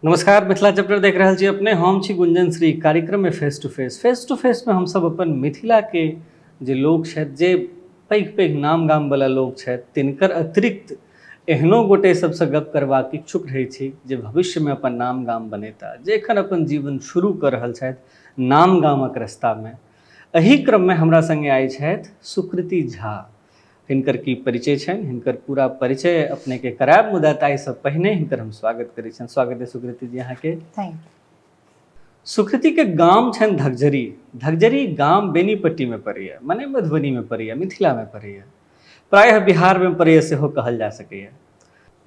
नमस्कार, मिथिला चैप्टर देख रहल छी अपने। हम छी गुंजन श्री। कार्यक्रम में face to face. Face to face में हमसब अपन मिथिला के जे लोक छथि, जे पैघ पैघ नाम गाम वाला लोक छथि, तिनकर अतिरिक्त एहनो गोटे सबसँ गप करबाक इच्छुक रहै छी जे भविष्यमे अपन नाम गाम बनेता, जे एखन अपन जीवन शुरू कऽ रहल छथि नाम गामक रस्तामे। एहि क्रममे हमरा सङ्गे आइ छथि सुकृति झा। हिनकर की परिचय छनि, हिनकर पूरा परिचय अपनेके करायब, मुदा ताहिसँ पहिने हिनकर हम स्वागत करै छियनि। स्वागत है सुकृति जी अहाँके। Thank you. सुकृति के गाम छनि धगजरी। धगजरी गाम बेनीपट्टीमे पड़ैए, मने मधुबनीमे पड़ैए, मिथिलामे पड़ैए, प्रायः बिहारमे पड़ैए सेहो कहल जा सकैए।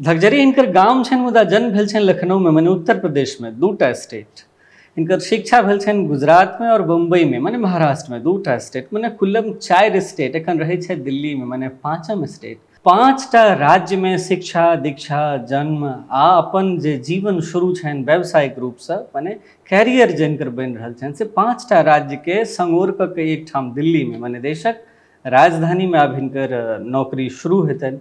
धगजरी हिनकर गाम छनि, मुदा जन्म भेल छनि लखनऊमे, मने उत्तर प्रदेशमे, दूटा स्टेट। हिनकर शिक्षा भेल छनि गुजरातमे आओर बम्बईमे, मने महाराष्ट्रमे, दूटा स्टेट, मने कुलम 4 स्टेट। एखन रहै छथि दिल्लीमे, मने 5म स्टेट। 5टा राज्यमे शिक्षा दीक्षा जन्म आ अपन जे जीवन शुरू छनि व्यावसायिक रूपसँ, मने कैरियर जे हिनकर बनि रहल छनि से 5टा राज्यके सङोर कऽ के एकठाम दिल्लीमे, मने देशक राजधानीमे आब हिनकर नौकरी शुरू हेतनि।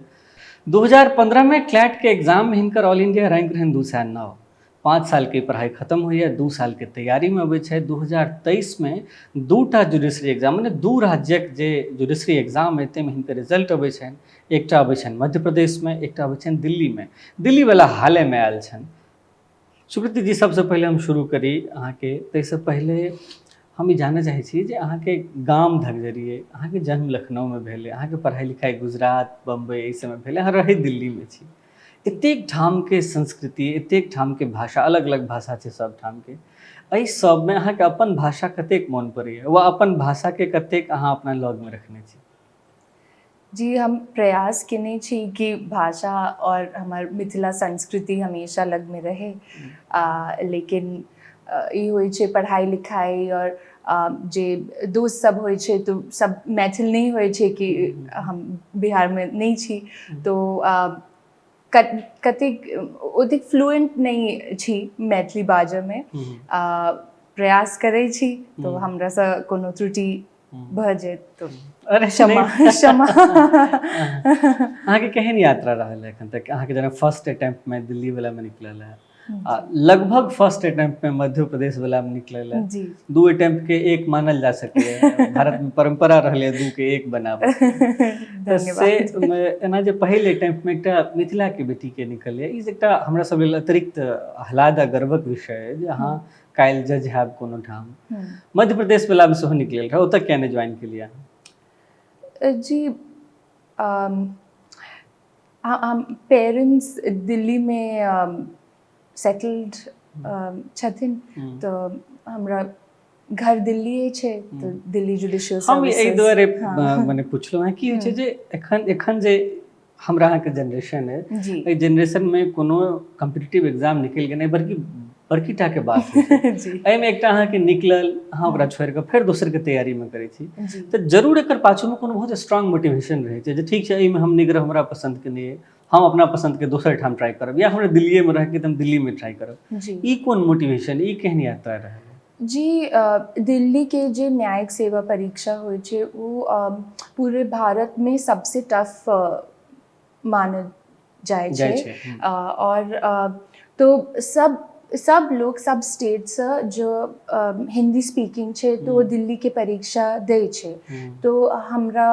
2015मे क्लैटके एग्जाममे हिनकर ऑल इंडिया रैंक रहनि 209। 5 सालके पढ़ाइ खत्म होइए, 2 सालके तैयारीमे अबै छै। 2023मे 2टा जुडिशरी एग्जाम, मने 2 राज्यक जे जुडिशरी एग्जाम अइ ताहिमे हिनकर रिजल्ट अबै छनि। एकटा अबै छनि मध्य प्रदेशमे, एकटा अबै छनि दिल्लीमे। दिल्लीवला हालेमे आयल छनि। सुकृति जी, सबसँ पहिले हम शुरू करी अहाँके, ताहिसँ पहिले हम ई जानऽ चाहै छी जे अहाँके गाम धगजरी अइ, अहाँके जन्म लखनऊमे भेल अइ, अहाँके पढ़ाइ लिखाइ गुजरात बम्बई एहि सबमे भेल अइ, अहाँ रहै दिल्लीमे छी। एतेक ठामके संस्कृति, एतेक ठामके भाषा, अलग अलग भाषा छै सब ठामके, एहि सबमे अहाँके अपन भाषा कतेक मोन पड़ैए वा अपन भाषाके कतेक अहाँ अपना लगमे रखने छी? जी, हम प्रयास केने छी कि भाषा और हमर मिथिला संस्कृति हमेशा लगमे रहे, लेकिन ई होइ छै पढ़ाइ लिखाइ और जे दोस्त सब होइ छै तऽ सब मैथिल नहि होइ छै कि हम बिहारमे नहि छी, तो कतेक ओतेक फ्लुएंट नहि छी मैथिली बाजऽमे। प्रयास करै छी, तो हमरासँ कोनो त्रुटि भऽ जायत तऽ अरे क्षमा क्षमा। अहाँके केहन यात्रा रहल एखन तक? अहाँके जेना फर्स्ट अटेम्प्टमे दिल्ली वलामे निकलल है आ लगभग फर्स्ट अटेम्प्टमे मध्य प्रदेश वलामे निकलल है। जी। 2 अटेम्प्ट के 1 मानल जा सकैए, भारतमे परंपरा रहलै 2 के 1 बनाबऽ तऽ से धन्यवाद। एना जे पहिल अटेम्प्टमे एकटा मिथिलाके बेटीके निकललै, ई एकटा हमरा सब लेल अतिरिक्त आह्लाद आ गर्वक विषय अइ जे अहाँ काल्हि जज हैब कोनो ठाम। मध्य प्रदेश वलामे सेहो निकलल रहै, ओतऽ किया नहि ज्वाइन केलियै अहाँ? जी, हम पेरेंट्स दिल्लीमे सेटल्ड छथिन, तऽ हमरा घर दिल्लीए छै, तऽ दिल्ली जुडिशियल हम एहि सर्विसेज। दुआरे मने पुछलहुँ हेँ, की होइ छै जे एखन एखन जे हमरा अहाँके जेनरेशन अइ, एहि जेनरेशनमे कोनो कम्पिटिटिव एग्जाम निकलि गेल, बड़की बड़की टाके बात होइ छै। एहिमे एकटा अहाँके निकलल, अहाँ ओकरा छोड़ि कऽ फेर दोसरके तैयारीमे करै छी, तऽ जरूर एकर पाछूमे कोनो बहुत स्ट्रांग मोटिवेशन रहै छै जे ठीक छै, एहिमे हम निग्रह हमरा पसन्दके नहि अइ, हम अपना पसन्दके दोसर ठाम ट्राई करब, या हमरा दिल्लीएमे रहके तऽ हम दिल्लीमे ट्राई करब। ई कोन मोटिवेशन, ई केहन यात्रा रहल? जी, दिल्ली के जे न्यायिक सेवा परीक्षा होइ छै ओ पूरे भारतमे सबसे टफ मानल जाइ जाइ छै। छै। और तो सब सब लोग सब स्टेटसँ जो हिंदी स्पीकिंग छै तो ओ दिल्ली के परीक्षा दै छै। तो हमरा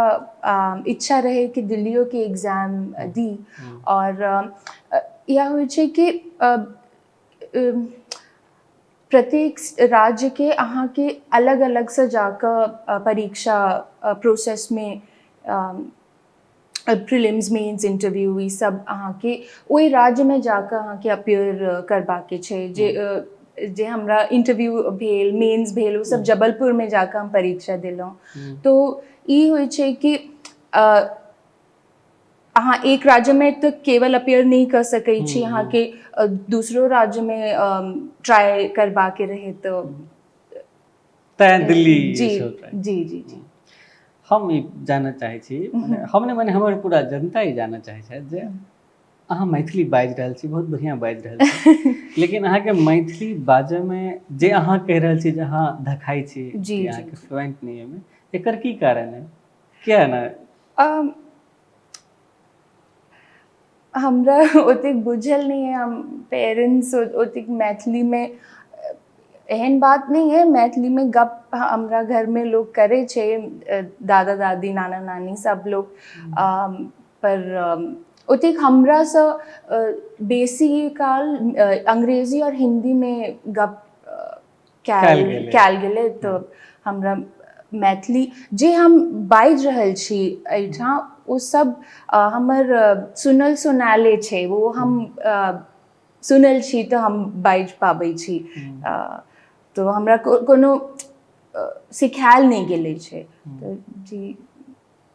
इच्छा रहै कि दिल्लियोके एग्जाम दी। और इएह होइ छै कि प्रत्येक राज्यके अहाँके अलग अलगसँ जाकऽ परीक्षा प्रोसेसमे प्रीलिम्स, मेन्स, इंटरव्यू ई सब अहाँके ओहि राज्यमे जाकऽ अहाँके अपियर करबाके छै। जे जे हमरा इंटरव्यू भेल, मेन्स भेल, ओ सब जबलपुरमे जाकऽ हम परीक्षा देलहुँ। तो ई होइ छै कि अहाँ एक राज्यमे तऽ केवल अपियर नहि कऽ सकै छी, अहाँके दूसरो राज्यमे ट्राई करबाके रहै तऽ तैं दिल्ली जी सेहो try। जी जी जी हम ई जानऽ चाहै छी, मने हम नहि, मने हमर पूरा जनता ई जानऽ चाहै छथि जे अहाँ मैथिली बाजि रहल छी, बहुत बढ़िआँ बाजि रहल छी, लेकिन अहाँके मैथिली बाजऽमे जे अहाँ कहि रहल छी जे अहाँ धखाइ छी, कि अहाँके फ्लुएंट नहि एहिमे, एकर की कारण है, किया ने? हमरा ओतेक बुझल नहि है, हम पेरेंट्स ओतेक मैथिलीमे, एहन बात नहि है, मैथिलीमे गप हमरा घरमे लोक करै छै, दादा दादी नाना नानी सब लोग, पर ओतेक हमरासँ बेसी काल अंग्रेजी और हिन्दीमे गप कयल गेलै। कयल गेलै। तऽ हमरा मैथिली जे हम बाजि रहल छी एहिठाम, ओ सब हमर सुनल सुनायले छै, ओ हम सुनल छी तऽ हम बाजि पाबै छी। तऽ हमरा कोनो सिखायल नहि गेलै छै। तऽ जी,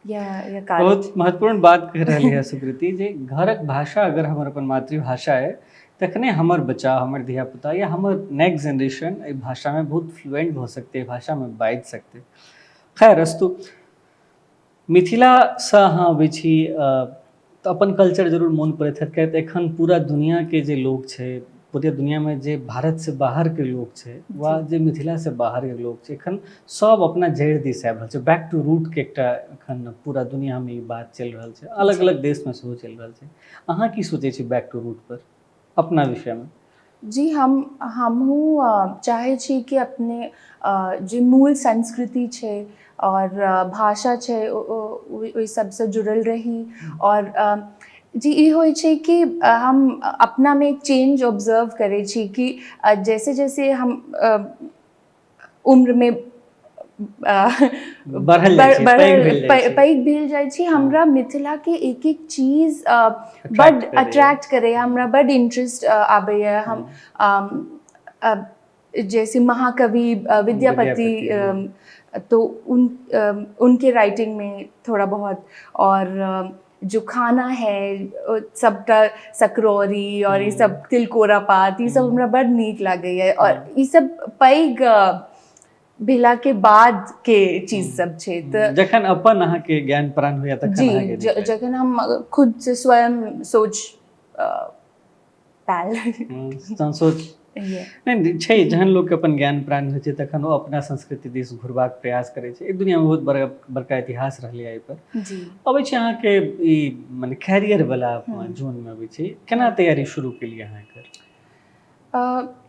इएह कारण। बहुत महत्वपूर्ण बात कहि रहली है सुकृति, जे घरक भाषा अगर हमर अपन मातृभाषा है, तखने हमर बच्चा, हमर धियापुता या हमर नेक्स्ट जेनरेशन एहि भाषामे बहुत फ्लुएंट भऽ सकतै, एहि भाषामे बाजि सकतै। खैर अस्तु, मिथिलासँ अहाँ अबै छी तऽ अपन कल्चर जरूर मोन पड़ैत हैत, किएक तऽ एखन पूरा दुनिआके जे लोक छै, पूरे दुनिआमे जे भारतसँ बाहरके लोक छै वा जे मिथिलासँ बाहरके लोक छै, एखन सब अपना जड़ि दिस आबि रहल छै। बैक टू रूटके एकटा एखन पूरा दुनिआमे ई बात चलि रहल छै, अलग अलग देशमे सेहो चलि रहल छै। अहाँ की सोचै छी बैक टू रूट पर अपना विषयमे? जी, हमहूँ चाहै छी कि अपने जे मूल संस्कृति छै और भाषा छै, ओहि सबसँ जुड़ल रही। और जी, ई होइ छै कि हम अपनामे एक चेंज ऑब्जर्व करै छी कि जैसे जैसे हम उम्रमे बढ़ल जाइ छी, पैघ भेल जाइ छी। पैघ भेल जाइ छी, हमरा मिथिलाके एक एक चीज बड करैए। अट्रैक्ट करैए, हमरा बड इंटरेस्ट आबैए। हम जैसे महाकवि विद्यापति, विद्यापति, तो उनके राइटिंग में थोड़ा बहुत, और जो खाना है सबटा सकरौरी और ई सब तिलकोरा पात, ई सब हमरा बड नीक लागैए। और ई सब पैघ भेला के बाद के चीज सब छै। तऽ जखन अपन अहाँके ज्ञान प्राण होइया तखन जी अहाँके नीक लागैए। जखन हम खुद से स्वयं सोच पायल। तहन सोच नहि छै, जहन लोकके अपन ज्ञान प्राण होइ छै तखन ओ अपना संस्कृति दिस घुरबाक प्रयास करै छै। एक दुनियामे बहुत बड़का बड़का इतिहास रहलै एहिपर। अबै छै अहाँके ई मने कैरियर वाला जोनमे अबै छै, केना तैयारी शुरू केलियै अहाँ एकर?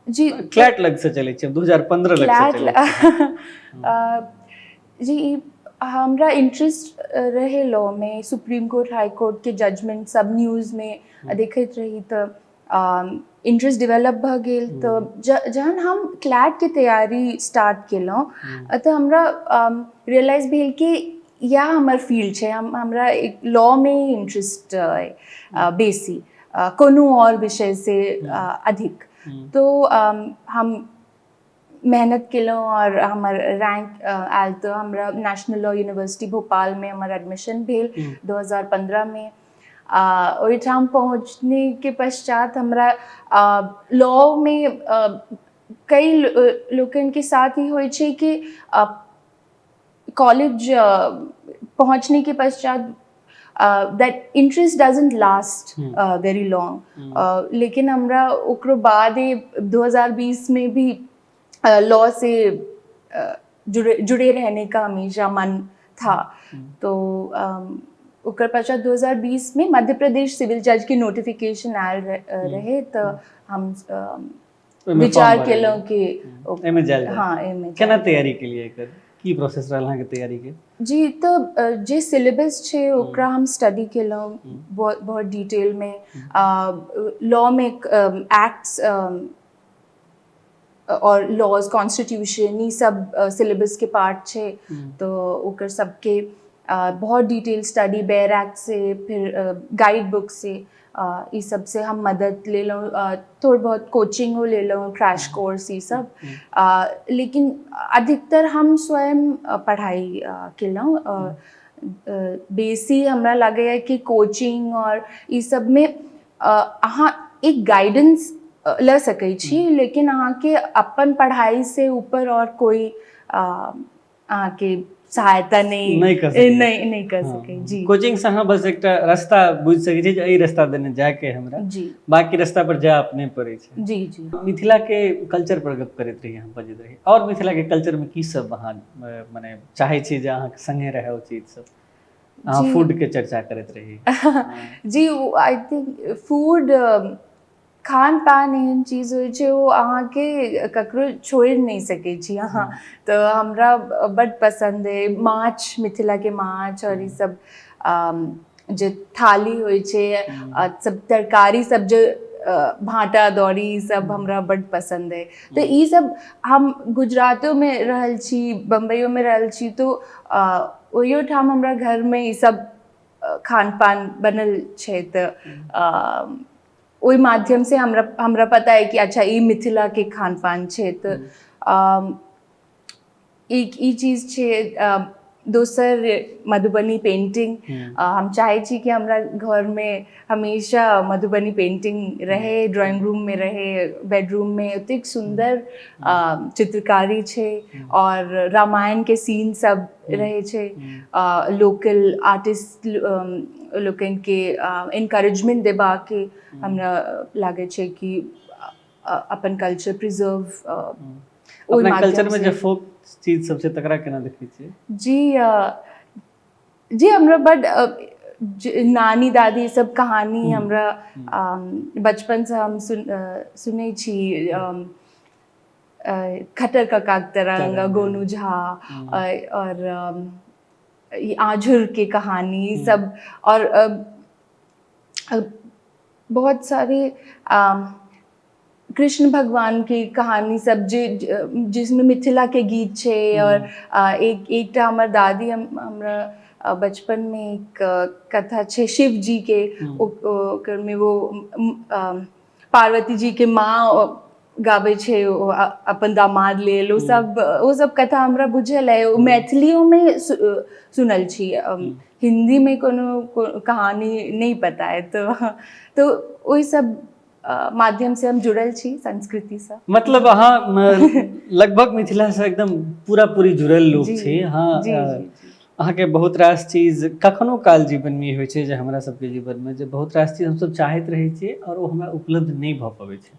जी। क्लैट लग से चलै छै, 2015 लग से क्लैट चलै छै। जी, ई हमरा इंटरेस्ट रहे लॉ में, सुप्रीम कोर्ट, हाई कोर्ट के जजमेंट सब न्यूज़ में देखैत रही तऽ इंटरेस्ट डेवलप भऽ गेल। तऽ जहन हम क्लैट के तैयारी स्टार्ट केलहुँ तऽ हमरा रियलाइज भेल कि इएह हमर फील्ड छै। हमरा एक लॉ में ही इंटरेस्ट अइ बेसी, कोनो और विषय से अधिक। तो हम मेहनत केलहुँ और हमर रैंक आयल तऽ हमरा नेशनल लॉ यूनिवर्सिटी भोपालमे हमर एडमिशन भेल 2015 मे। ओहिठाम पहुँचने के पश्चात हमरा लॉ मे कई लोकनि के साथ ई होइ छै कि कॉलेज पहुँचने के पश्चात that interest doesn't last very long, लेकिन हमरा ओकरो बाद 2020 में भी लॉ से जुड़े जुड़े रहने का हमेशा मन था। तो ओकर पश्चात 2020 में मध्य प्रदेश सिविल जज के नोटिफिकेशन आयल रहे तऽ हम ओहिमे विचार फॉर्म केलहुँ कि एहिमे जायल जाय। हाँ, एहिमे केना जायल। तैयारी केलियै एकर? की प्रोसेस रहल अहाँके तैयारी के? जी, तऽ जे सिलेबस छै ओकरा हम स्टडी केलहुँ बहुत बहुत डिटेलमे। लॉ में एक्ट्स और लॉज, कॉन्स्टिट्यूशन, ई सब सिलेबस के पार्ट छै। तो ओकर सबके बहुत डिटेल स्टडी, बेयर एक्ट से, फिर गाइड बुक से, ई सब से हम मदद लेलहुँ। थोड़ बहुत कोचिंगो लेलहुँ, क्रैश कोर्स ई सब, लेकिन अधिकतर हम स्वयं पढ़ाई केलहुँ। बेसी हमरा लागैए कि कोचिंग और ई सबमे अहाँ एक गाइडेंस लऽ सकै छी, लेकिन अहाँके अपन पढ़ाई से ऊपर और कोई अहाँके सहायता नहि नहि कऽ सकैए। नहि, नहि कऽ सकै जी। कोचिंग से अहाँ बस एकटा रास्ता बुझि सकै छी जे एहि रास्ता देने जायके हमरा, बाकी रास्ता पर जाय अपने पड़ै छै। जी जी मिथिला के कल्चर पर गप करैत रही, हम बजैत रही, और मिथिला के कल्चर में की सब अहाँ मने चाहै छी जे अहाँके संगे रहै ओ चीज सब? अहाँ जी। फूड के चर्चा करैत रही। जी, I think food, खान पान एहन चीज होइ छै, ओ अहाँके ककरो छोड़ि नहि सकै छी अहाँ। तऽ हमरा बड्ड पसन्द अइ माछ, मिथिलाके माछ आओर ई सब जे थाली होइ छै, सब तरकारी सब जे भाँटा अदौरी, ई सब हमरा बड्ड पसन्द अइ। तऽ ई सब हम गुजरातोमे रहल छी, बम्बइयोमे रहल छी, तऽ ओहियो ठाम हमरा घरमे ई सब खान पान बनल छै। तऽ ओहि माध्यमसँ हमरा हमरा पता अइ कि अच्छा, ई मिथिलाके खान पान छै। तऽ ई चीज छै। दोसर मधुबनी पेंटिंग। हम चाहै छी कि हमरा घरमे हमेशा मधुबनी पेंटिंग रहे, ड्राइंग रूममे रहे, बेडरूममे। ओतेक सुन्दर चित्रकारी छै और रामायणके सीन सब रहै छै। लोकल आर्टिस्ट लोकनिके इनकरेजमेंट देबाके हमरा लागै छै कि अपन कल्चर प्रिजर्व ओहि अपना कल्चर में माध्यमसँ। जे फोक चीज सब छै, तकरा केना देखै छियै? जी जी, हमरा बड नानी दादी सब कहानी हमरा बचपनसँ हम सुनै छी, खट्टर ककाक तरंग, तरंग, गोनू झा और ई आझुर के कहानी सब और बहुत सारे कृष्ण भगवान के कहानी सब जे जिसमे मिथिला के गीत छै। और एक एकटा हमर दादी हमरा बचपन में एक कथा छै शिव जी के, ओकर में वो पार्वती जी के माँ गाबै छै ओ अपन दामाद लेल। ओ सब कथा हमरा बुझल है। ओ मैथिलियोमे सुनल छी, हिन्दीमे कोनो कहानी नहि पता है। तऽ ओहि सब माध्यम से हम जुड़ल छी संस्कृतिसँ। मतलब अहाँ लगभग मिथिला से एकदम पूरा पूरी जुड़ल लोक छी। हाँ। जी। जी। अहाँके बहुत रास चीज कखनो काल जीवनमे ई होइ छै जे हमरा सबके जीवनमे जे बहुत रास चीज हमसब चाहैत रहै छियै और ओ हमरा उपलब्ध नहि भऽ पबै छै।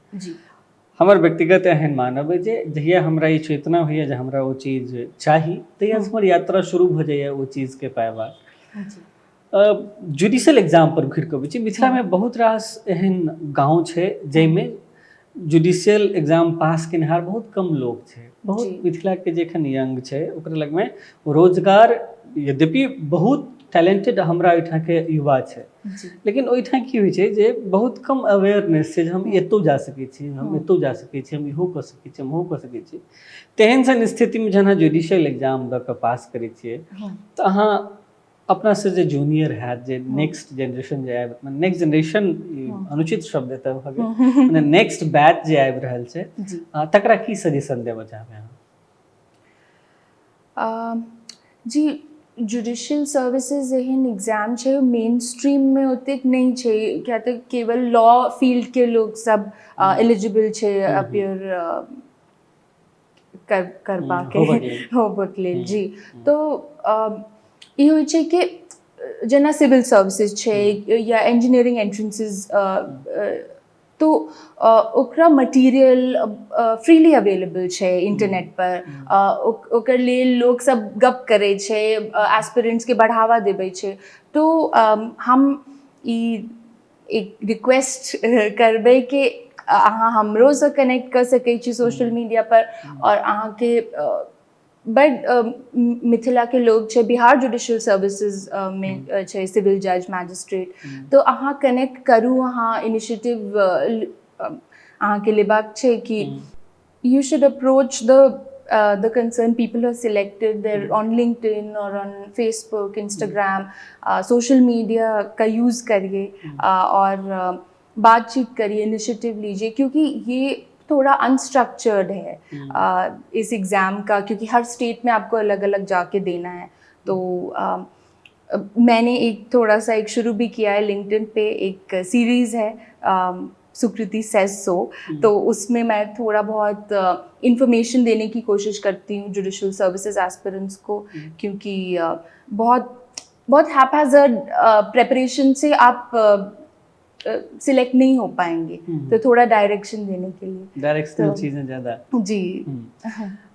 हमर व्यक्तिगत एहन मानब अइ जे जहिया हमरा ई चेतना होइए जे हमरा ओ चीज चाही, तहियासँ हमर यात्रा शुरू भऽ जाइए ओ चीजके पायबाक। जुडिशियल एग्जाम पर घुरि कऽ अबै छी। मिथिलामे बहुत रास एहन गाँव छै जाहिमे जुडिशियल एग्जाम पास केनिहार बहुत कम लोक छै। बहुत मिथिलाके जे एखन यंग छै, ओकरा लगमे रोजगार, यद्यपि बहुत टैलेंटेड हमरा ओहिठामके युवा छै, लेकिन ओहिठाम की होइ छै जे बहुत कम अवेयरनेस छै जे हम एतौ जा सकै छी, हम एतौ जा सकै छी, हम इहो कऽ सकै छी, हम ओहो कऽ सकै छी। तेहन सन स्थितिमे जहन अहाँ जुडिशियल एग्जाम दऽ कऽ पास करै छियै, तऽ अहाँ अपनासँ जे जूनियर हैत, जे नेक्स्ट जेनरेशन जे आबि, नेक्स्ट जेनरेशन अनुचित शब्द एतऽ भऽ गेल, मने नेक्स्ट बैच जे आबि रहल छै, तकरा की सजेशन देबऽ चाहबै अहाँ? जी, जुडिशियल सर्विसेज एहन एग्जाम छै, मेन स्ट्रीममे ओतेक नहि छै, किया तऽ केवल लॉ फील्डके लोक सब एलिजिबल छै अपियर करबाके होबऽके लेल। होबऽके लेल। जी, तो ई होइ छै कि जेना सिविल सर्विसेज छै या इंजीनियरिंग एंट्रेंसेस, तो ओकरा मटीरियल फ्रीली अवेलेबल छै इंटरनेट पर। ओकर लेल लोक सब गप करै छै, एस्पिरेंट्सके बढ़ावा देबै छै। तो हम ई एक रिक्वेस्ट करबै कि अहाँ हमरोसँ कनेक्ट कऽ सकै छी सोशल मीडिया पर और अहाँके बड मिथिलाके लोग छै, बिहार जुडिशियल सर्विसेज मे छै, सिविल जज, मैजिस्ट्रेट, तो अहाँ कनेक्ट करू। अहाँ इनिशिएटिव अहाँके लेबाक छै कि you should approach the concerned people who are selected. They're on LinkedIn or on Facebook, Instagram, social media का यूज़ करिए और बातचीत करिए, इनिशिएटिव लीजिए, क्योंकि ये थोड़ा अनस्ट्रक्चर्ड है इस एग्ज़ाम का, क्योंकि हर स्टेट में आपको अलग अलग जाके देना है। तो मैंने एक थोड़ा सा एक शुरू भी किया है, लिंक्डइन पे एक सीरीज़ है सुकृति सेज सो, तो उसमें मैं थोड़ा बहुत इंफॉर्मेशन देने की कोशिश करती हूँ जुडिशल सर्विसेज एस्पिरेंट्स को, क्योंकि बहुत बहुत हैपहैजर्ड प्रेपरेशन से आप सिलेक्ट नहीं हो पाएंगे। तो थोड़ा डायरेक्शन देने के लिए। डायरेक्शनल तो चीजें ज्यादा। जी।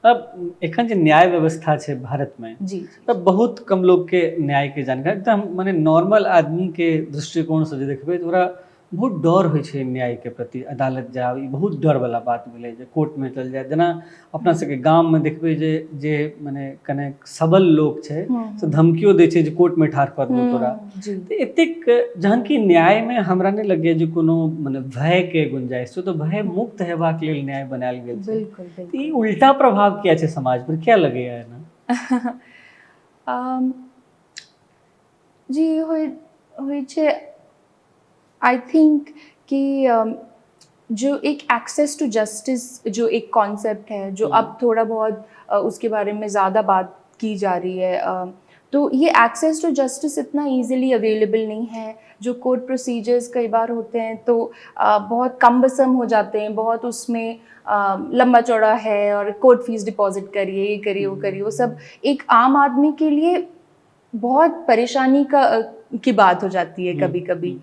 अब एखन जे न्याय व्यवस्था छै भारत में, जी तब बहुत कम लोग के न्याय के जानकारी, तऽ हम मने नॉर्मल आदमी के दृष्टिकोण से जे देखबै तऽ ओकरा बहुत डर होइ छै न्याय के प्रति। अदालत जाब ई बहुत डर वाला बात भेलै जे कोर्टमे चल जाय। जेना अपना सबके गाममे देखबै जे जे मने कने सबल लोक छै से धमकियो दै छै जे कोर्टमे ठाढ़ कऽ देबौ तोरा। तऽ एतेक जहन कि न्यायमे हमरा नहि लगैए जे कोनो मने भयके गुंजाइश छै, तऽ भय मुक्त हेबाक लेल न्याय बनायल गेल छै। बिल्कुल तऽ ई उल्टा प्रभाव किया छै समाज पर, क्या लगैए एना? जी, होइ होइ छै। I think कि जो एक एक्सेस टू जस्टिस जो एक कॉन्सेप्ट है, जो अब थोड़ा बहुत उसके बारे में ज़्यादा बात की जा रही है, तो ये एक्सेस टू जस्टिस इतना इजीली अवेलेबल नहीं है। जो कोर्ट प्रोसीजर्स कई बार होते हैं तो बहुत कम्बसम हो जाते हैं, बहुत उसमें लंबा चौड़ा है और कोर्ट फीस डिपॉजिट करिए, ये करिए, वो करिए, वो सब एक आम आदमी के लिए बहुत परेशानी का की बात हो जाती है। कभी कभी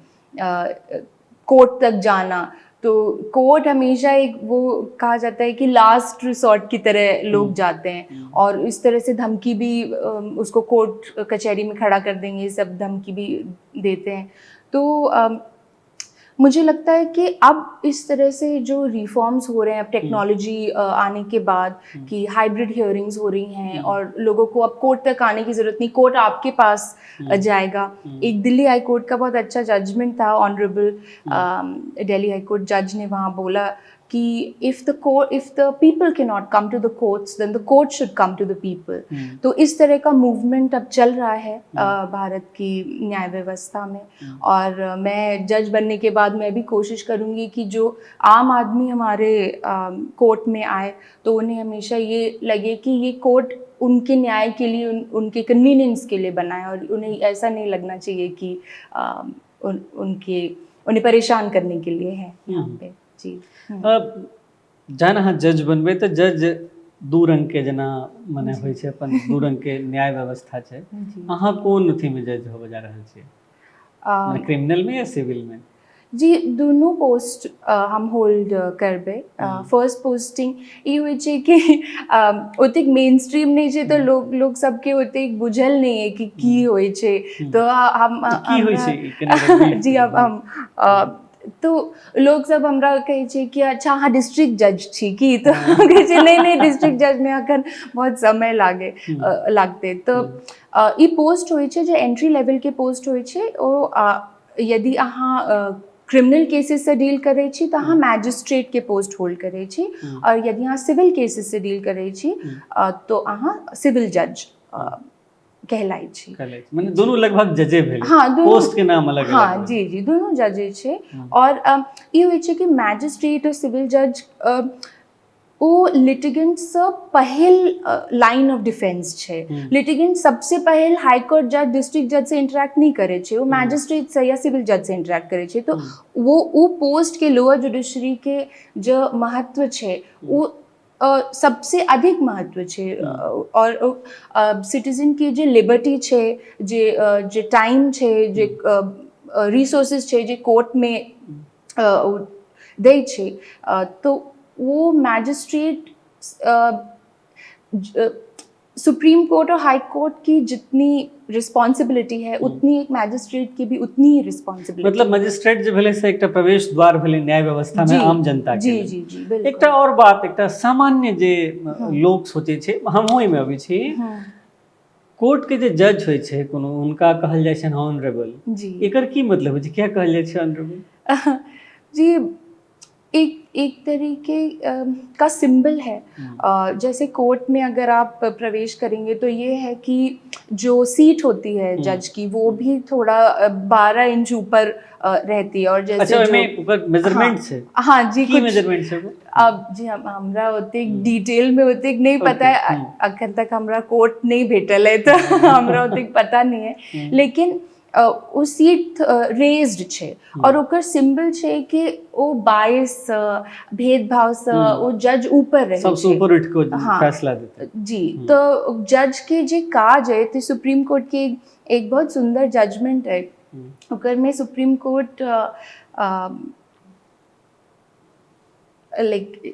कोर्ट तक जाना, तो कोर्ट हमेशा एक वो कहा जाता है कि लास्ट रिसोर्ट की तरह लोग जाते हैं और इस तरह से धमकी भी, उसको कोर्ट कचहरी में खड़ा कर देंगे, सब धमकी भी देते हैं। तो मुझे लगता है कि अब इस तरह से जो रिफॉर्म्स हो रहे हैं, अब टेक्नोलॉजी आने के बाद कि हाइब्रिड हियरिंग्स हो रही हैं और लोगों को अब कोर्ट तक आने की ज़रूरत नहीं, कोर्ट आपके पास जाएगा। एक दिल्ली हाई कोर्ट का बहुत अच्छा जजमेंट था, ऑनरेबल दिल्ली हाई कोर्ट जज ने वहाँ बोला कि if the people के not come to the courts, then the court should come to the people. तो इस तरह का मूवमेंट अब चल रहा है भारत की न्याय व्यवस्था में। और मैं जज बनने के बाद मैं भी कोशिश करूँगी कि जो आम आदमी हमारे कोर्ट में आए तो उन्हें हमेशा ये लगे कि ये कोर्ट उनके न्याय के लिए, उनके कन्वीनियंस के लिए बना है और उन्हें ऐसा नहीं लगना चाहिए कि उन, उनके उन्हें परेशान करने के लिए है यहाँ पे। जी। जहन अहाँ जज बनबै तऽ जज दू रंग के जेना मने होइ छै, अपन दू रंग के न्याय व्यवस्था छै। अहाँ कोन अथीमे जज होबऽ जा रहल छियै, मने क्रिमिनल में या सिविल में? जी, दुनू पोस्ट हम होल्ड करबै। फर्स्ट पोस्टिंग ई होइ छै कि ओतेक मेन स्ट्रीम नहि छै, तऽ लोक लोक सबके ओतेक बुझल नहि है कि की होइ छै। तऽ हम की होइ छै ई कनि हमरा brief जी, अब करू। हम तो लोक सब हमरा कहै छै कि अच्छा, अहाँ डिस्ट्रिक्ट जज छी की? तऽ हम कहै छै, नहि नहि, डिस्ट्रिक्ट जजमे अखन बहुत समय लागे लागतै। तऽ ई पोस्ट होइ छै जे एंट्री लेवलके पोस्ट होइ छै। ओ यदि अहाँ क्रिमिनल केसेससँ डील करै छी तऽ अहाँ मैजिस्ट्रेटके पोस्ट होल्ड करै छी और यदि अहाँ सिविल केसेससँ डील करै छी तो अहाँ सिविल जज कहलाइ छी। कहले छी। मने दुनू लगभग जजे भेलै। हाँ, दुनू। पोस्ट के नाम अलग अलग भेलै। जी जी, दुनू जजे छै। और ई होइ छै कि मैजिस्ट्रेट और सिविल जज ओ लिटिगेंटसँ पहिल लाइन ऑफ डिफेंस छै। लिटिगेंट सबसे पहिल हाई कोर्ट जज, डिस्ट्रिक्ट जज से इंटरेक्ट नहीं करै छै, वो मैजिस्ट्रेट से या सिविल जज से इंटरेक्ट करै छै। तो वो उ पोस्ट के, लोअर जुडिशरी के जो महत्व छै, वो सबसे अधिक महत्व छै। और सिटीजन के जे लिबर्टी छै, जे टाइम छै, जे रिसोर्सेज छै, जे कोर्टमे ओ दै छै, तो वो मैजिस्ट्रेट, सुप्रीम कोर्ट और हाई कोर्ट की जितनी रिस्पॉन्सिबिलिटी है, उतनी एक मैजिस्ट्रेट की भी उतनी ही रिस्पॉन्सिबिलिटी। मतलब मजिस्ट्रेट जे भेलै से एकटा प्रवेश द्वार भेलै न्याय व्यवस्था में आम जनता के लेल। जी जी बिल्कुल। एकटा और बात, एकटा सामान्य जे लोक सोचै छै, हमहूँ एहिमे अबै छी, कोर्ट के जे जज होइ छै कोनो, हुनका कहल जाइ छनि ऑनरेबल। एकर की मतलब होइ छै? किया कहल जाइ छै ऑनरेबल? जी, एक एक तरीके का सिंबल है। जैसे कोर्ट में अगर आप प्रवेश करेंगे तो ये है कि जो सीट होती है जज की, वो भी थोड़ा 12 इंच ऊपर रहती है और जैसे अच्छा, जो ओहिमे ओकर मेजरमेंट छै? हाँ जी। की कुछ मेजरमेंट छै ओकर? अब जी, हम हमरा ओतेक डिटेल में ओतेक नहीं पता है। अखन तक हमरा कोर्ट नहीं भेटल है तऽ हमरा ओतेक पता नहीं है, लेकिन ओ सीट रेज्ड छै और ओकर सिंबल छै कि ओ बायस, भेदभावसँ ओ जज ऊपर रहै सबसँ छै। ऊपर उठि कऽ फैसला देतै। जी, तो जज के जे काज है, तो सुप्रीम कोर्ट के एक बहुत सुंदर जजमेंट है। ओकर में supreme court like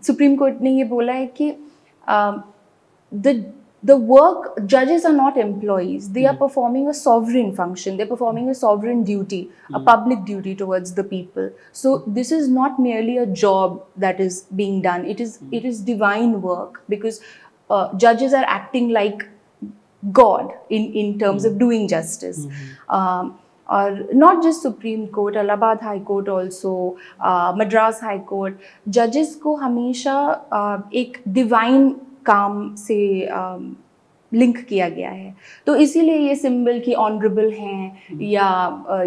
supreme court ने ये बोला है कि the work, judges are not employees, they are performing a sovereign function, they're performing a sovereign duty, a public duty towards the people. So this is not merely a job that is being done, it is divine work, because judges are acting like God in terms of doing justice. और not just Supreme Court, Allahabad High Court also, Madras High Court, judges को हमेशा एक divine काम से link किया गया है। तो इसीलिए ये सिंबल की ऑनरेबल हैं या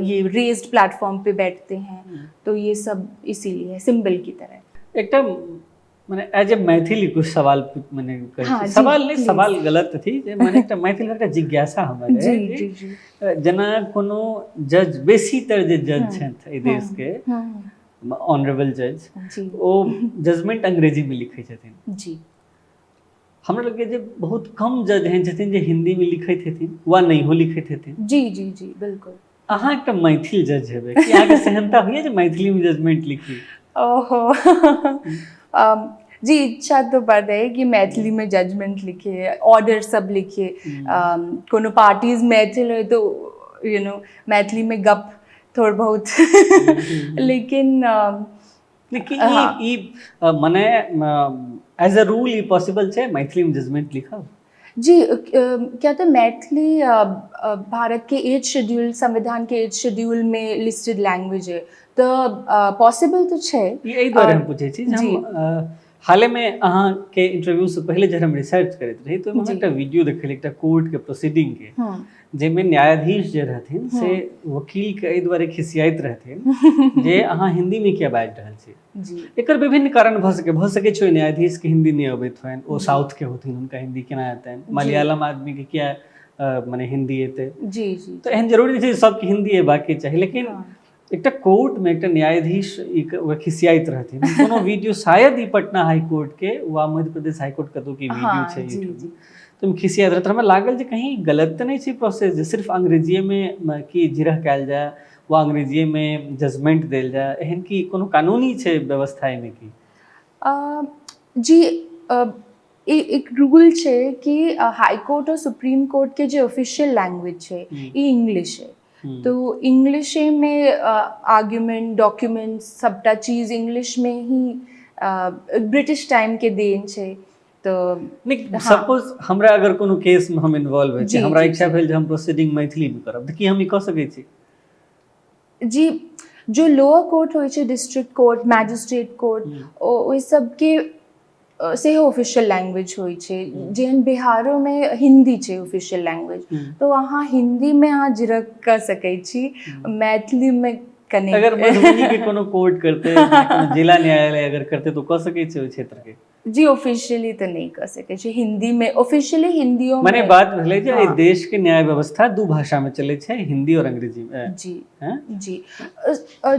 ये रेज्ड प्लेटफॉर्म पे बैठते हैं, तो ये सब इसीलिए है, सिंबल की तरह। एकटा मने एज ए मैथिली कुछ सवाल मने कहै हाँ, छी। जी, सवाल नहि, please। सवाल गलत थी जे मने एकटा मैथिल एकटा जिज्ञासा हमर है जे जी जी जेना कोनो जज, बेसीतर जे जज छथि एहि देश के, ऑनरेबल जज, ओ जजमेंट अंग्रेजीमे लिखै छथिन। हमरा लगैए जे बहुत कम जज एहन छथिन जे हिन्दीमे लिखैत हेथिन वा नहियो लिखैत हेथिन। जी जी जी बिल्कुल। अहाँ एकटा मैथिल जज हेबै, कि अहाँके सेहनता होइए जे मैथिलीमे जजमेंट लिखी? ओहो, जी, इच्छा तो बड़ है कि मैथिली में जजमेंट लिखे, ऑर्डर सब लिखे। कोनो पार्टीज मैथिल हो तो मैथिली में गप थोड़ बहुत, लेकिन लेकिन ई मने as a rule E possible छै मैथिलीमे जजमेंट लिखब? जी, क्या तो मैथिली भारत के एट शेड्यूल, संविधान के एट शेड्यूल में लिस्टेड लैंग्वेज है, तो पॉसिबल तो छै। ई एहि दुआरे हम पूछै छी जे हम हालेमे अहाँके इंटरव्यू से पहिले जहन हम रिसर्च करैत रही तऽ ओहिमे हम एकटा वीडियो देखलियै एकटा कोर्ट के प्रोसीडिंग के, जाहिमे न्यायाधीश जे रहथिन से वकील के एहि दुआरे खिसियाइत रहथिन जे अहाँ हिन्दीमे किया बाजि रहल छी। एकर विभिन्न कारण भऽ सकै छै ओहि न्यायाधीश के हिन्दी नहि अबैत होइन, ओ साउथ के होथिन, हुनका हिन्दी केना एतनि? मलयालम आदमी के किया मने हिन्दी एतै? जी जी तऽ एहन जरूरी नहि छै जे सबके हिन्दी अयबाके चाही, लेकिन एकटा कोर्टमे एकटा न्यायाधीश ई ओकरा खिसियाइत रहथिन। कोनो वीडियो, शायद ई पटना हाई कोर्ट के वा मध्य प्रदेश हाई कोर्ट कतौ के वीडियो छै यूट्यूब में। तऽ ओहिमे खिसियाइत रहथिन। हमरा लागल जे कहीं गलत तऽ नहि छै प्रोसेस, जे सिर्फ अंग्रेजीएमे की जिरह कयल जाय वा अंग्रेजीएमे जजमेंट देल जाय? एहन की कोनो कानूनी छै व्यवस्था एहिमे की? जी, एक रूल छै कि हाई कोर्ट और सुप्रीम कोर्ट के जो ऑफिशियल लैंग्वेज छै, ई इंग्लिश है। तो इंग्लिशे में आर्ग्यूमेंट, डॉक्यूमेंट्स, सबटा चीज इंग्लिश में ही, ब्रिटिश टाइम के देन छै, तऽ नहि। हाँ। सपोज हमरा अगर कोनो केसमे हम इन्वॉल्व होइ छी, हमरा इच्छा भेल जे हम प्रोसीडिंग मैथिलीमे करब, तऽ की हम ई कऽ सकै छी? जी, जो लोअर कोर्ट होइ छै, डिस्ट्रिक्ट कोर्ट, मैजिस्ट्रेट कोर्ट, ओहि सबके सेहो ऑफिशियल लैंग्वेज होइ छै। जेहन बिहारोमे हिन्दी छै ऑफिशियल लैंग्वेज, तो अहाँ हिन्दीमे अहाँ जिरह कऽ सकै छी, मैथिलीमे कने अगर मधुबनी के कोनो कोर्ट करते, कोनो जिला न्यायालय अगर करते, तऽ कऽ सकै छै ओहि क्षेत्र के? जी, ऑफिशियली तऽ नहि कऽ सकै छै हिन्दीमे, ऑफिशियली हिन्दियो मने बात भेलै जे एहि देश के न्याय व्यवस्था दू भाषा में चलै छै, हिंदी और अंग्रेजी में। हैं? जी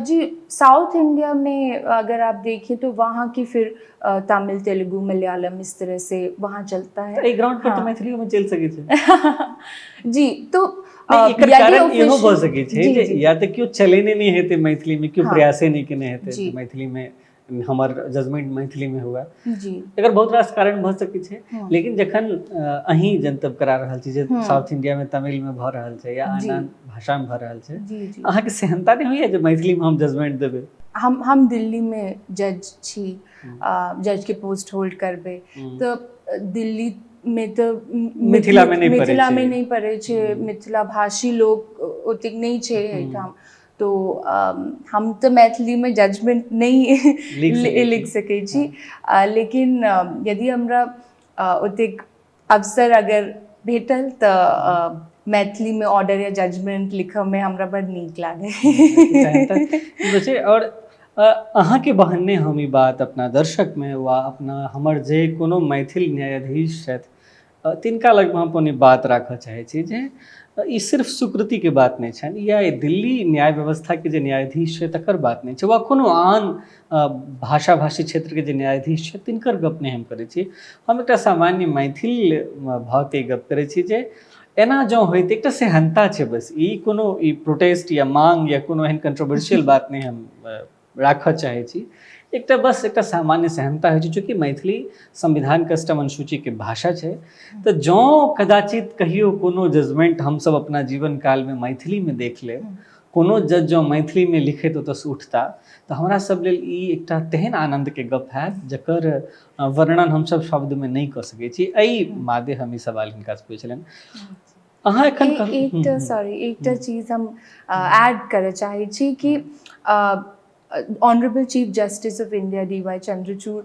जी, साउथ इंडिया में अगर आप देखें तो वहाँ की फिर तमिल, तेलुगु, मलयालम, इस तरह से वहाँ चलता है। तऽ एहि ग्राउंड पर तऽ मैथिलियो में चलि सकै छै। जी, तो नहि, एकर यदि कारण इहो भऽ official- सकै छै जे या तऽ केओ चलेने नहि हेतै मैथिलीमे, केओ प्रयासे नहि केने हेतै जे मैथिलीमे हमर जजमेंट मैथिलीमे हुए। एकर बहुत रास कारण भऽ सकै छै। लेकिन जखन अहीं जनतब करा रहल छी जे साउथ इंडिया में तमिल में भऽ रहल छै या आन आन भाषा में भऽ रहल छै, जी जी अहाँके सेहनता नहि होइया जे मैथिलीमे हम जजमेंट देबै? हम दिल्लीमे जज छी, जज के पोस्ट होल्ड करबै, तऽ दिल्लीमे तऽ मिथिलामे नहि पड़ै मिथिलामे छै। नहि पड़ै छै। मिथिला भाषी लोक ओतेक नहि छै एहिठाम, तो हम तऽ मैथिलीमे जजमेंट नहि लिख सकै छी। लिख सकै छी, लेकिन यदि हमरा ओतेक अवसर अगर भेटल तऽ मैथिलीमे ऑर्डर या जजमेंट लिखऽमे हमरा बड़ नीक लागै। सेहनता ई होइ छै। आओर अहाँके बहाने हम ई बात अपना दर्शकमे वा अपना हमर जे कोनो मैथिल न्यायाधीश छथि, तिनका लगमे हम अपन ई बात राखऽ चाहै छी जे ई सिर्फ सुकृतिके बात नहि छनि या ई दिल्ली न्याय व्यवस्थाके जे न्यायाधीश छै तकर बात नहि छै वा कोनो आन भाषा भाषी क्षेत्रके जे न्यायाधीश छै तिनकर गप नहि हम करै छी। हम एकटा सामान्य मैथिल भऽ के गप करै छी जे एना जँ होइत, एकटा सेहन्ता छै बस, ई कोनो ई प्रोटेस्ट या मांग या कोनो एहन कंट्रोवर्शियल बात नहि हम राखऽ चाहै छी। एकटा बस एकटा सामान्य सेहन्ता होइ छै। चूँकि मैथिली संविधानके अष्टम अनुसूचीके भाषा छै, तऽ जँ कदाचित कहियो कोनो जजमेंट हमसब अपना जीवन कालमे मैथिलीमे देख लेब, कोनो जज जँ मैथिलीमे लिखैत ओतऽसँ उठता, तऽ हमरा सब लेल ई एकटा तेहन आनन्दके गप हैत जकर वर्णन हमसब शब्दमे नहि कऽ सकै छी। एहि मादे हम ई सवाल हिनकासँ पुछलनि। अहाँ एखन एकटा, सॉरी, एकटा चीज हम ऐड करऽ चाहै छी कि honourable chief justice of India D Y Chandrachud,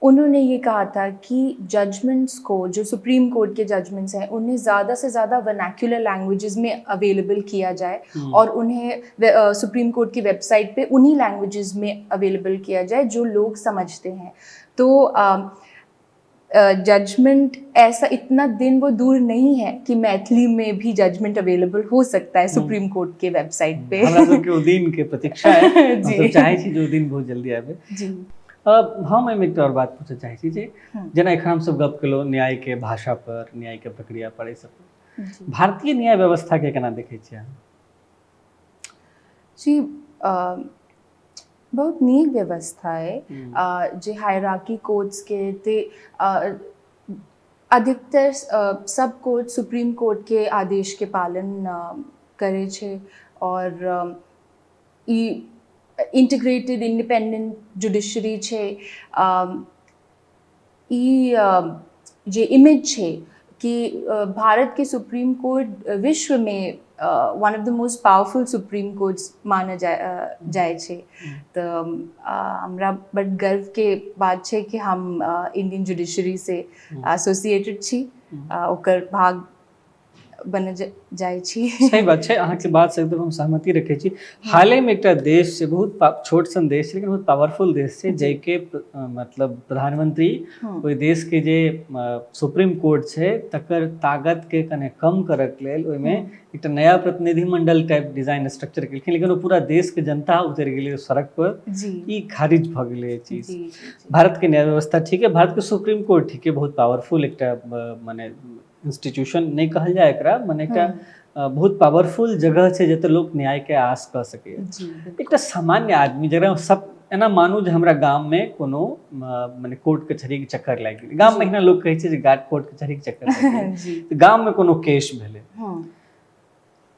उन्होंने ये कहा था कि जजमेंट्स को, जो सुप्रीम कोर्ट के जजमेंट्स हैं, उन्हें ज़्यादा से ज़्यादा वर्नैक्युलर लैंग्वेजेस में अवेलेबल किया जाए और उन्हें सुप्रीम कोर्ट की वेबसाइट पे उन्हीं लैंग्वेजेस में अवेलेबल किया जाए जो लोग समझते हैं। तो जजमेंट ऐसा इतना दिन वो दूर नहीं है कि मैथिली में भी जजमेंट अवेलेबल हो सकता है सुप्रीम कोर्ट के वेबसाइट पे। हमरा सबके ओ दिन के प्रतीक्षा है। हम चाहै छी जे ओ दिन बहुत जल्दी आबे। हम एहिमे एकटा आओर बात पूछऽ चाहै छी जे जेना एखन हमसब गप केलहुँ न्यायके भाषा पर, न्यायके प्रक्रिया पर, एहि सब पर, भारतीय न्याय व्यवस्था के केना देखै छियै अहाँ? जी, बहुत नीक व्यवस्था है। जे हायरार्की कोर्ट्स के ते अधिकतर सब कोर्ट सुप्रीम कोर्ट के आदेश के पालन करै छै और ई इंटीग्रेटेड इंडिपेंडेंट जुडिशरी छै। ई जे इमेज छै कि भारत के सुप्रीम कोर्ट विश्व में one of the most powerful supreme courts मानल जाइ छै, तऽ हमरा बड गर्वके बात छै कि हम इंडियन जुडिशरी से एसोसिएटेड छी, ओकर भाग बन जाइ छी। सही बात छै, अहाँके बात से एकदम हम सहमति रखै छी। हालेमे एकटा देश छै, बहुत छोट सन देश छै लेकिन बहुत पावरफुल देश छै, जाहिके मतलब प्रधानमंत्री ओहि देशके जे सुप्रीम कोर्ट छै तकर ताकतके कने कम करैके लेल ओहिमे एकटा नया प्रतिनिधिमंडल टाइप डिजाइन स्ट्रक्चर केलखिन, लेकिन ओ पूरा देशके जनता उतरि गेलै सड़क पर, ई खारिज भऽ गेलै चीज। भारतके न्याय व्यवस्था ठीक है, भारतके सुप्रीम कोर्ट ठीक है, बहुत पावरफुल एकटा मने इंस्टीट्यूशन नहि कहल जाय एकरा, मने एकटा बहुत पावरफुल जगह छै जतऽ लोक न्यायके आस कऽ सकैए। एकटा सामान्य आदमी जकरा सब एना मानू जे हमरा गाममे कोनो मने कोर्ट कचहरीके चक्कर लागि गेलै, गाममे एहिना लोक कहै छै जे कोर्ट कचहरीके चक्कर लागि गेलै, गाममे कोनो केस भेलै,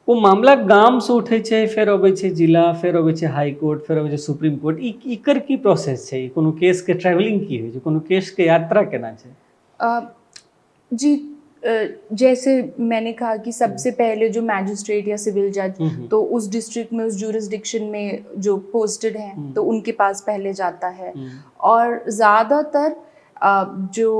ओ मामला गामसँ उठै छै, फेर अबै छै जिला, फेर अबै छै हाई कोर्ट, फेर अबै छै सुप्रीम कोर्ट, ई एकर की प्रोसेस छै? कोनो केसके ट्रेवलिंग की होइ छै? कोनो केसके यात्रा केना छै? जी, जैसे मैंने कहा कि सबसे पहले जो मैजिस्ट्रेट या सिविल जज तो उस डिस्ट्रिक्ट में, उस जुरिस्डिक्शन में जो पोस्टेड हैं तो उनके पास पहले जाता है और ज़्यादातर जो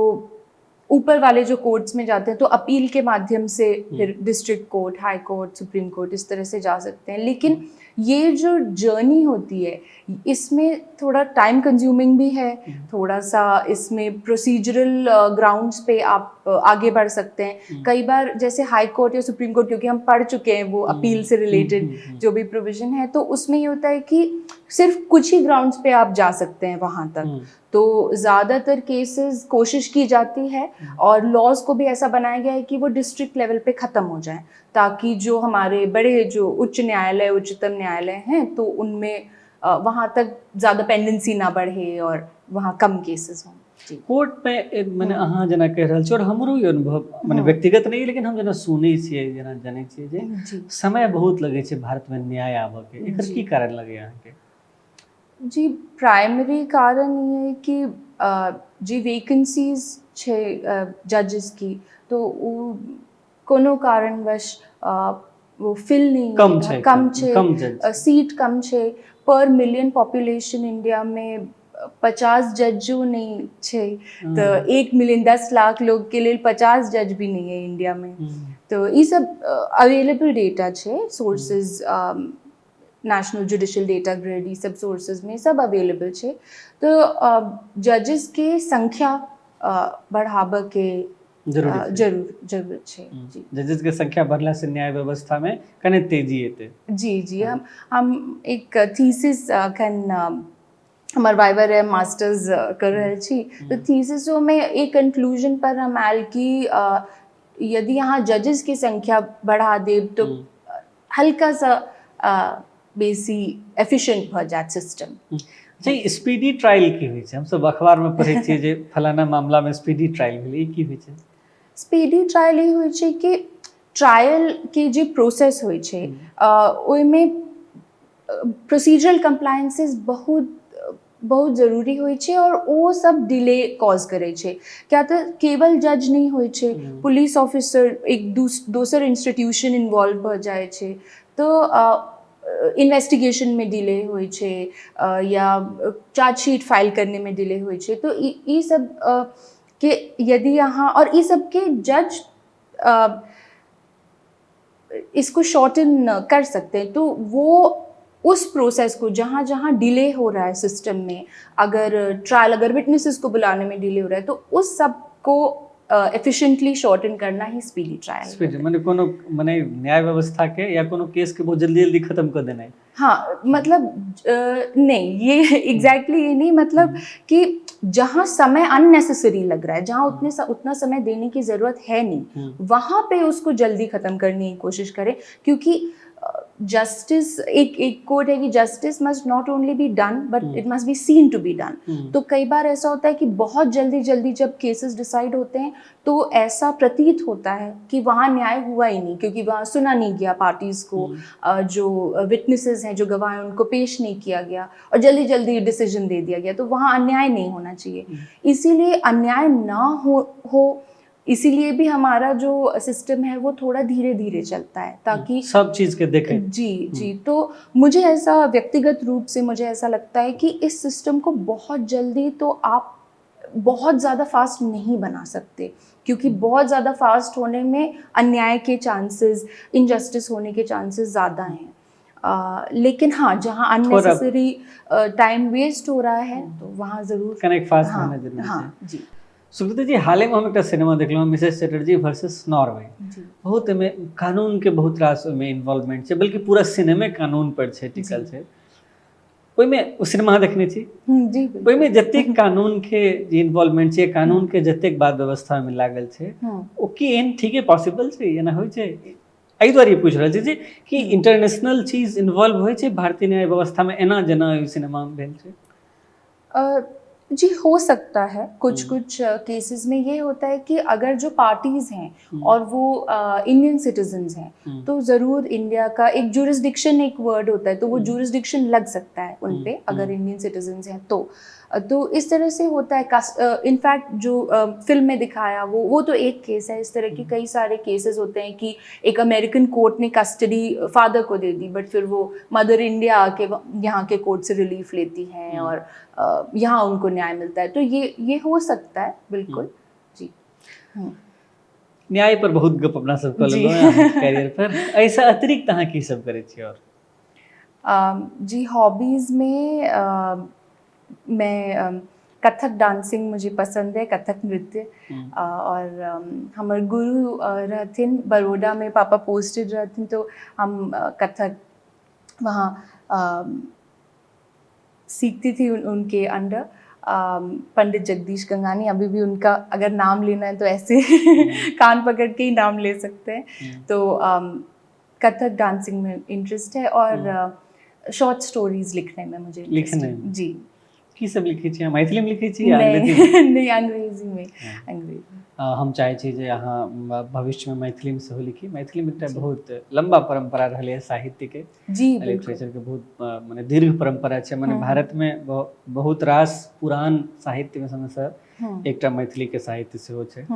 ऊपर वाले जो कोर्ट्स में जाते हैं तो अपील के माध्यम से फिर district court, high court, supreme court इस तरह से जा सकते हैं। लेकिन ये जो जर्नी होती है इसमें थोड़ा टाइम कंज्यूमिंग भी है, थोड़ा सा इसमें प्रोसीजरल ग्राउंड्स पे आप आगे बढ़ सकते हैं। कई बार जैसे हाई कोर्ट या सुप्रीम कोर्ट, क्योंकि हम पढ़ चुके हैं वो अपील से रिलेटेड जो भी प्रोविजन है, तो उसमें ये होता है कि सिर्फ कुछ ही ग्राउंड्स पे आप जा सकते हैं वहाँ तक। तो ज़्यादातर केसेस कोशिश की जाती है और लॉज को भी ऐसा बनाया गया है कि वो डिस्ट्रिक्ट लेवल पे ख़त्म हो जाएं, ताकि जो हमारे बड़े जो उच्च न्यायालय, उच्चतम न्यायालय हैं तो उनमें वहाँ तक ज़्यादा पेंडेंसी ना बढ़े और वहाँ कम केसेस हों। कोर्ट में मने अहाँ जेना कहि रहल छी और हमरो ई अनुभव मने व्यक्तिगत नहीं, लेकिन हम जेना सुनै छियै, जेना जनै छियै जे समय बहुत लगै छै भारतमे न्याय आबऽके, एकर की कारण लगैए अहाँके? जी, प्राइमरी कारण ये है कि जे वैकेंसीज छै जजेस की, तो वो कोनो कारणवश वो फिल नहीं, कम छै, कम छै, सीट कम छै। पर मिलियन पॉपुलेशन इंडिया में 50 जजो नहीं छै, तो 1 मिलियन 10 लाख लोग के लिए 50 जज भी नहीं है इंडिया में। तो ये सब अवेलेबल डेटा छै, sources national judicial data grid, ये सब सोर्सेज में सब अवेलेबल छै। तो जजेस के संख्या बढ़ाबऽ के जरूरत छै। जजेस के संख्या बढ़ला से न्याय व्यवस्था में कने तेजी एतै। जी जी, हम एक थीसिस अखन हमर वाइवा रहे, मास्टर्स कर रहल छी, तो थीसिसोमे एक कंक्लूजन पर हम आयल कि यदि अहाँ जजेसके संख्या बढ़ा देब तऽ हल्का सा बेसी एफिशिएंट भऽ जायत सिस्टम। अच्छा, स्पीडी ट्रायल की होइ छै? हमसब अखबारमे पढ़ै छियै जे फलाना मामलामे स्पीडी ट्रायल भेलै, ई की होइ छै? स्पीडी ट्रायल ई होइ छै कि ट्रायलके जे प्रोसेस होइ छै ओहिमे प्रोसीजरल कम्प्लायंसेस बहुत बहुत जरूरी होइ छै और ओ सब डिले कॉज करै छै। किया तऽ केवल जज नहि होइ छै, पुलिस ऑफिसर, एक दोसर इंस्टीट्यूशन इन्वॉल्व भऽ जाइ छै, तऽ इन्वेस्टिगेशनमे डिले होइ छै या चार्जशीट फाइल करनेमे डिले होइ छै। तऽ ई सब के यदि अहाँ और ई सबके जज इसको शॉर्टन कर सकते हैं, तो वो उस प्रोसेस को जहाँ जहाँ डिले हो रहा है सिस्टम में, अगर ट्रायल, अगर विटनेसेस को बुलाने में डिले हो रहा है, तो उस सब को एफिशिएंटली शॉर्टन करना ही स्पीडी ट्रायल। स्पीड मने कोनो मने न्याय व्यवस्था के या कोनो केस के बहुत जल्दी जल्दी खत्म कर देना है। हाँ, मतलब नहीं, ये एग्जैक्टली ये नहीं, मतलब कि जहाँ समय अननेसेसरी लग रहा है, जहाँ उतना समय देने की ज़रूरत है नहीं, वहाँ पे उसको जल्दी ख़त्म करने की कोशिश करें। क्योंकि जस्टिस, एक एक कोट है कि justice must not only be done but it must be seen to be done. तो कई बार ऐसा होता है कि बहुत जल्दी जल्दी जब केसेस डिसाइड होते हैं तो ऐसा प्रतीत होता है कि वहाँ न्याय हुआ ही नहीं, क्योंकि वहाँ सुना नहीं गया पार्टीज़ को, जो विटनेसेस हैं, जो गवाह हैं, उनको पेश नहीं किया गया और जल्दी जल्दी डिसीजन दे दिया गया। तो वहाँ अन्याय नहीं होना चाहिए, इसीलिए अन्याय ना हो इसीलिए भी हमारा जो सिस्टम है वो थोड़ा धीरे धीरे चलता है, ताकि सब चीज़ के देखें। जी जी, तो मुझे ऐसा व्यक्तिगत रूप से मुझे ऐसा लगता है कि इस सिस्टम को बहुत जल्दी तो आप बहुत ज़्यादा फास्ट नहीं बना सकते, क्योंकि बहुत ज़्यादा फास्ट होने में अन्याय के चांसेस, इनजस्टिस होने के चांसेस ज़्यादा हैं। लेकिन हाँ, जहाँ अननेसेसरी टाइम वेस्ट हो रहा है तो वहाँ ज़रूर कनेक्ट फास्ट होना जरूरी है। हाँ जी। सुकृति जी, हाले में हम एक सिनेमा देखलहुँ, मिसेस चटर्जी वर्सेस नॉर्वे। बहुत एहिमे कानूनके बहुत रास ओहिमे इन्वॉल्वमेंट छै, बल्कि पूरा सिनेमे कानून पर छै, टिकल छै। ओहिमे ओ सिनेमा देखने छी जी। ओहिमे जतेक कानूनके जे इन्वॉल्वमेंट छै, कानूनके जतेक बात व्यवस्थामे लागल छै, ओ की एहन ठीके पॉसिबल छै, एना होइ छै? एहि दुआरे पूछि रहल छी जे कि इंटरनेशनल चीज इन्वॉल्व होइ छै भारतीय न्याय व्यवस्थामे एना जेना ओहि सिनेमामे भेल छै? जी, हो सकता है। कुछ कुछ केसेस में ये होता है कि अगर जो पार्टीज़ हैं और वो इंडियन सिटीजन्स हैं तो ज़रूर इंडिया का एक जुरिस्डिक्शन, एक वर्ड होता है, तो वो जुरिस्डिक्शन लग सकता है उन पे अगर इंडियन सिटीजन्स हैं तो। तो इस तरह से होता है। इनफैक्ट जो फिल्म में दिखाया वो तो एक केस है, इस तरह के कई सारे केसेस होते हैं कि एक अमेरिकन कोर्ट ने कस्टडी फादर को दे दी, बट फिर वो मदर इंडिया आके यहाँ के कोर्ट से रिलीफ लेती हैं और यहाँ उनको न्याय मिलता है। तो ये हो सकता है बिल्कुल। जी, न्याय पर बहुत गप अपना सब कऽ लेलहुँ, कैरियर पर। ऐसा अतिरिक्त अहाँ की सब करै छी और? जी, हॉबीज़ में मैं कथक डांसिंग मुझे पसंद है, कथक नृत्य। और हमर गुरु रहथिन बड़ौदा में, पापा पोस्टेड रहथिन, तो हम कथक वहाँ सीखती थी उनके अंडर। पंडित जगदीश गंगानी, अभी भी उनका अगर नाम लेना है तो ऐसे कान पकड़ के ही नाम ले सकते हैं। तो कथक डांसिंग में इंटरेस्ट है और शॉर्ट स्टोरीज लिखने में मुझे लिखने में। जी। की सब लिखै छी? मैथिली में लिखै छी? नहीं नहीं, अंग्रेजी में। अंग्रेजी। हम चाहै छी जे अहाँ भविष्य में मैथिली में सेहो लिखी। मैथिली में एकटा बहुत लंबा परंपरा रहलै है साहित्य के, जी, लिटरेचर के बहुत मने दीर्घ परंपरा छै। मने भारत में बहुत रास पुरान साहित्य में समझ एकटा मैथिली के साहित्य सेहो छै।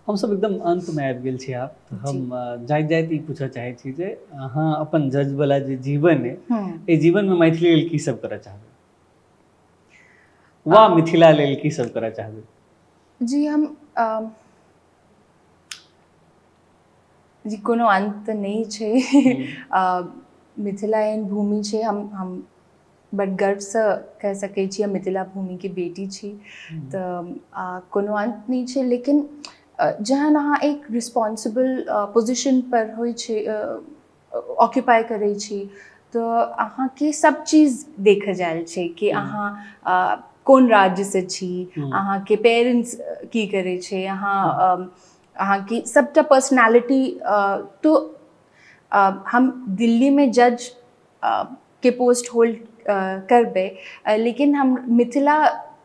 हम सब एकदम अंत में आबि गेल छी आब, तऽ हम जाइत जाइत ई पूछऽ चाहै छी जे अहाँ अपन जज वाला जे जीवन है, एहि जीवन में मैथिली लेल की सब करऽ चाहबै वा मिथिला लेल की सब करऽ चाहबै? जी, हम जी कोनो अंत नहीं छै। मिथिला एहन भूमि छै, हम बड गर्वसँ कहि सकै छी हम मिथिला भूमिके बेटी छी, तऽ कोनो अंत नहि छै। लेकिन जहन अहाँ एक रिस्पॉन्सिबल पोजिशन पर होइ छै, ऑक्यूपाई करै छी, तऽ अहाँके सब चीज देखल जायल छै कि अहाँ कोन राज्यसँ छी, अहाँके पेरेंट्स की करै छै, अहाँ अहाँके सबटा पर्सनालिटी। तो हम दिल्लीमे जज के पोस्ट होल्ड करबै, लेकिन हम मिथिला,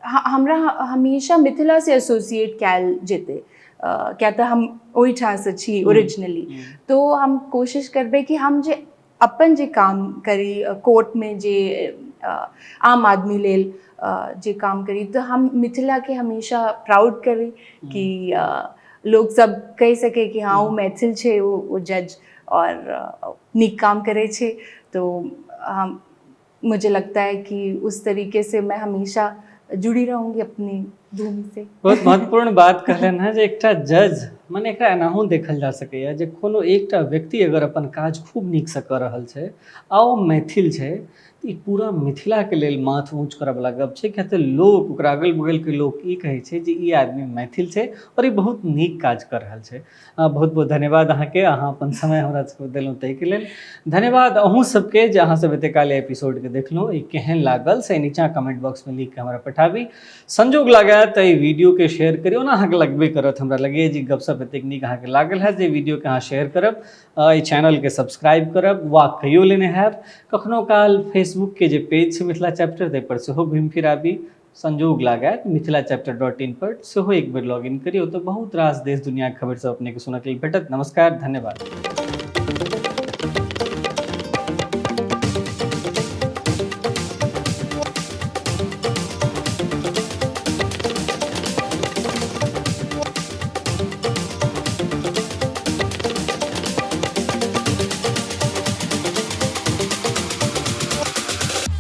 हमरा हमेशा मिथिलासँ एसोसिएट कयल जेतै, किया तऽ हम ओहिठामसँ छी ओरिजिनली। तो हम कोशिश करबै कि हम जे अपन जे काम करी, कोर्टमे जे आम आदमी लेल जे काम करी, तऽ हम मिथिलाके हमेशा प्राउड करी कि लोक सब कहि सके कि हाँ, ओ मैथिल छै, ओ जज और नीक काम करै छै। तो हम मुझे लगता है कि उस तरीके से मैं हमेशा जुड़ी रहूँगी अपनी भूमि से। बहुत महत्वपूर्ण बात कहलनि हेँ जे एकटा जज, मने एकरा एनाहु देखल जा सकैए जे कोनो एकटा व्यक्ति अगर अपन काज खूब नीकसँ कऽ रहल छै आ ओ मैथिल छै, तऽ ई पूरा मिथिलाके लेल माथ ऊँच करऽवला गप छै, किया तऽ लोक ओकरा अगल बगलके लोक ई कहै छै जे ई आदमी मैथिल छै आओर ई बहुत नीक काज कऽ रहल छै। बहुत बहुत धन्यवाद अहाँके, अहाँ अपन समय हमरा सबके देलहुँ ताहिके लेल। धन्यवाद अहूँ सबके जे अहाँ सब एते काल एपिसोडके देखलहुँ। ई केहन लागल से नीचाँ कमेंट बॉक्समे लिख के हमरा पठाबी। संजोग लागै तऽ एहि वीडियोके शेयर करी। ओना अहाँके लगबे करत, हमरा लगैए जे गपशप एतेक नीक अहाँके लागल है जे वीडियोके अहाँ शेयर करब, एहि चैनलके सब्सक्राइब करब वा कहियो लेने हैब। कखनो काल फेसबुकके जे पेज छै मिथिला चैप्टर, ताहिपर सेहो घुमि फिर आबी। संजोग लागत mithilachapitar.in पर सेहो एक बेर लॉग इन करी, ओतऽ बहुत रास देश दुनियाके खबर सब अपनेके सुनऽके लेल भेटत। नमस्कार, धन्यवाद।